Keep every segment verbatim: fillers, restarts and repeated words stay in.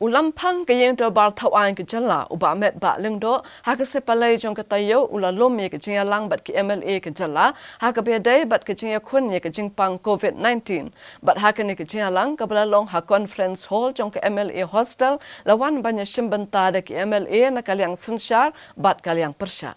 U Lamphang ka Ïing Dorbar Thawaiñ ka Jylla, u Bah Metbah Lyngdoh, ha ka sngi Palei jong ka taïew u la lum ïa ka jingïalang bad ki M L A ka Jylla ha kaba ïadei bad ka jingïakhun ïa ka jingpang COVID nineteen. Bad ha kane ka jingïalang kaba la long ha Conference Hall jong ka M L A Hostel, la wan ban ïashim bynta da ki M L A na ka liang synshar bad ka liang pyrshah.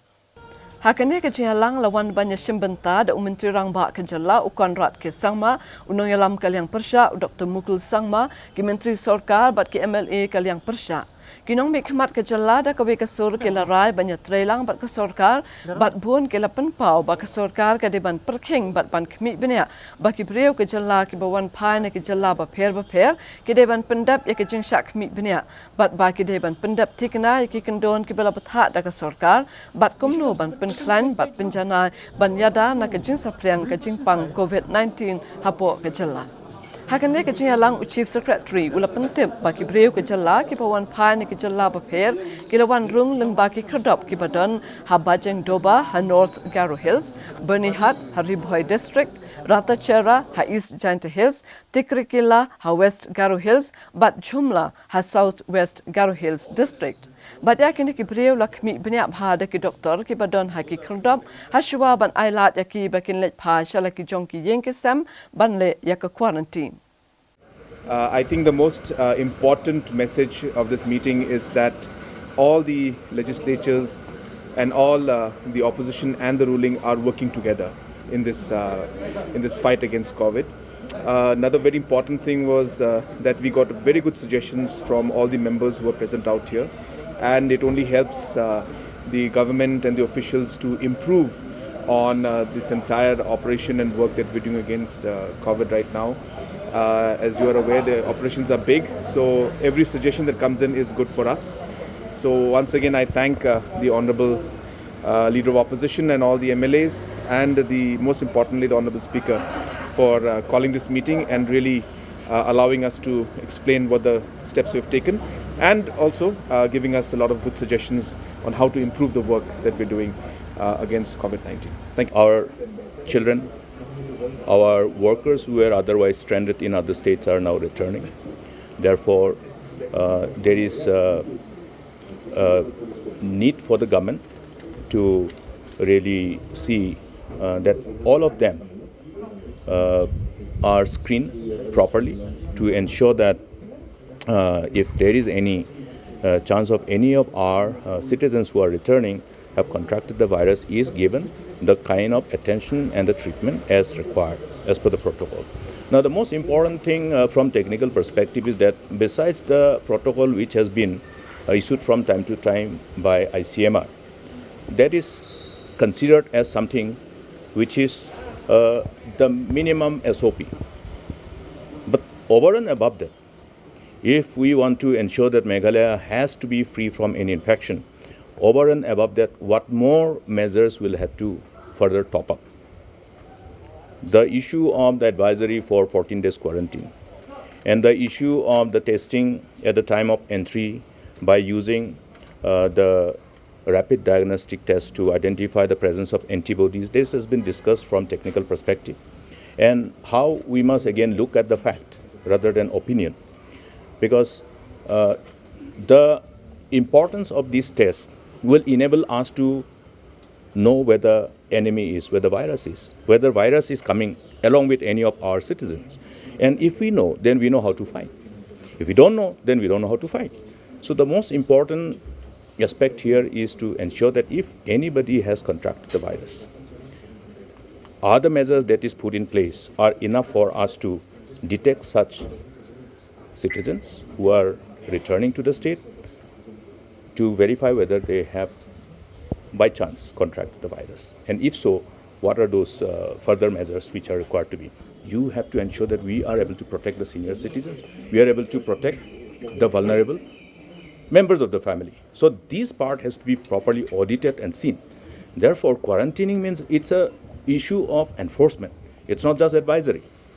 Ha kane ka jingïalang la wan ban ïashim bynta da u Myntri Rangbah ka Jylla u Conrad K Sangma, u nongïalam ka liang pyrshah u Doktor Mukul Sangma, ki Myntri Sorkar bad ki M L A ka liang pyrshah. Ki nongmihkhmat ka Jylla da kawei ka sur ki la rai ban ïatreilang bad ka sorkar, bad bun ki la pynpaw ba ka sorkar ka dei ban pyrkhing bad ban khmih bniah ba ki briew ka Jylla kiba wan phai na ki jylla bapher bapher ki dei ban pyndep ïa ka jingshah khmih bniah, bad ba ki dei ban pyndep thikna ïa ki kyndon kiba la bthah da ka sorkar, bad kumno ban pynkhlaiñ bad pynjanai ban ïada na ka jingsaphriang ka jingpang COVID nineteen hapoh ka Jylla. Ha kane ka jingïalang u Chief Secretary u la pyntip ba ki briew ka Jylla kiba wan phai na ki jylla bapher ki la wan rung lyngba ki khyrdop kiba don ha Bajengdoba ha North Garo Hills, Byrnihat ha Ri Bhoi District, Ratacherra ha East Jaintia Hills, Tikrikilla ha West Garo Hills, bad Jhumla ha South West Garo Hills District. Bad ïa kine ki briew la khmih bniah bha da ki doktor kiba don ha ki khyrdop, ha shuwa ban ai lad ïa ki ba kin leit phai sha la ki jong ki ïing ki sem ban leh ïa ka quarantine. Uh, I think the most uh, important message of this meeting is that all the legislatures and all uh, the opposition and the ruling are working together in this uh, in this fight against COVID. Uh, another very important thing was uh, that we got very good suggestions from all the members who were present out here, and it only helps uh, the government and the officials to improve on uh, this entire operation and work that we're doing against uh, COVID right now. Uh, as you are aware, the operations are big, so every suggestion that comes in is good for us. So once again, I thank uh, the Honorable uh, Leader of Opposition and all the M L As, and the most importantly, the Honorable Speaker, for uh, calling this meeting and really uh, allowing us to explain what the steps we've taken, and also uh, giving us a lot of good suggestions on how to improve the work that we're doing uh, against COVID nineteen. Thank you. Our children, our workers who were otherwise stranded in other states are now returning. Therefore, uh, there is a, a need for the government to really see uh, that all of them uh, are screened properly to ensure that uh, if there is any uh, chance of any of our uh, citizens who are returning have contracted the virus is given the kind of attention and the treatment as required as per the protocol. Now, the most important thing uh, from technical perspective is that besides the protocol which has been uh, issued from time to time by I C M R, that is considered as something which is uh, the minimum S O P. But over and above that, if we want to ensure that Meghalaya has to be free from any infection, over and above that, what more measures will have to further top up? The issue of the advisory for fourteen days quarantine and the issue of the testing at the time of entry by using uh, the rapid diagnostic test to identify the presence of antibodies. This has been discussed from technical perspective, and how we must again look at the fact rather than opinion, because uh, the importance of this test will enable us to know where the enemy is, where the virus is, whether virus is coming along with any of our citizens. And if we know, then we know how to fight. If we don't know, then we don't know how to fight. So the most important aspect here is to ensure that if anybody has contracted the virus, are the measures that is put in place are enough for us to detect such citizens who are returning to the state to verify whether they have by chance contracted the virus, and if so, what are those uh, further measures which are required to be? You have to ensure that we are able to protect the senior citizens, we are able to protect the vulnerable members of the family. So this part has to be properly audited and seen. Therefore, quarantining means it's a issue of enforcement. It's not just advisory.